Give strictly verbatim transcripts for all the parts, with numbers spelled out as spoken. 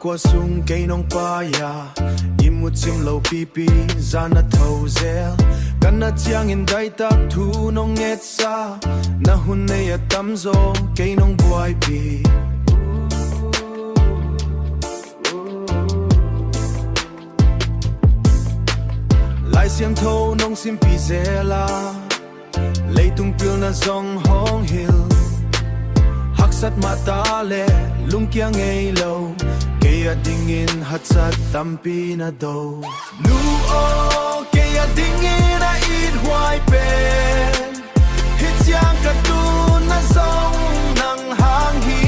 Kua sung kei nong pai a, ihmut cim lo pipi, zan a tho zel. Ka na ciangin daitak thu nong ngetsa, na hun nei a tamzaw kei nong buaipi. Lai Siangtho nong simpi zel a, leitung pilna zong hong hilh. Haksat mah ta leh lungkia ngei lo, kei a dingin haksat tampi na do. Nu aw, kei a dingin a ithuai pen, hih ciang ka tunna zong nang hang hi.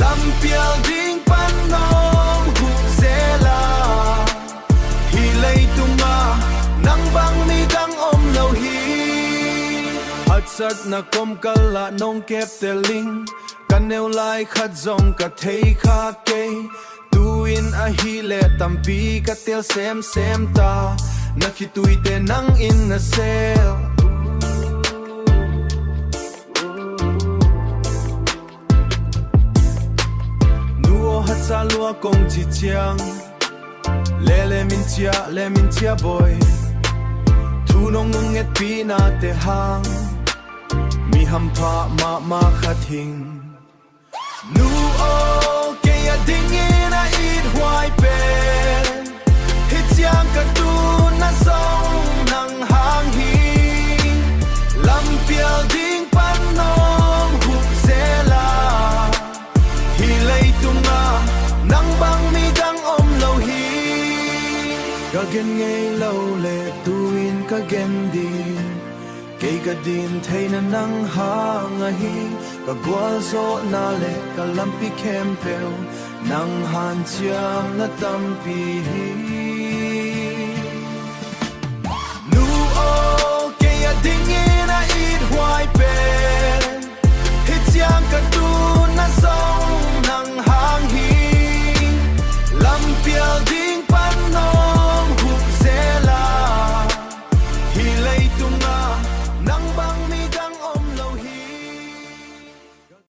Lampial ding pan nong huh zel a, hih leitungah nang bang midang om lo hi. Haksatna komkal ah nong keptel ing, ka neu lai khat zong ka thei kha kei. Tu-in ahih leh tampi ka tel semsem ta, na khituite nang in na sel. Nu aw, haksa lua kong ci ciang, le le min ciah, le min ciah bawi. Thu nong ngetpih nate hang, mi hampha mahmah khat hing. Nu aw, kei a dingin a ithuai pen, hih ciang ka tunna zong nang hang hi. Lampial ding pan nong huh zel a, hih leitungah nang bang midang om lo hi. Ka gen ngei lo leh tu-in ka gen ding, kei ka din theihna nang hang ahi. Ka gualzawhna leh ka lampi khempeuh nang hanciamna tampi hi. Nu aw, kei a dingin a ithuai pen, hih ciang ka tunna zong nang hang hi. Lampial ding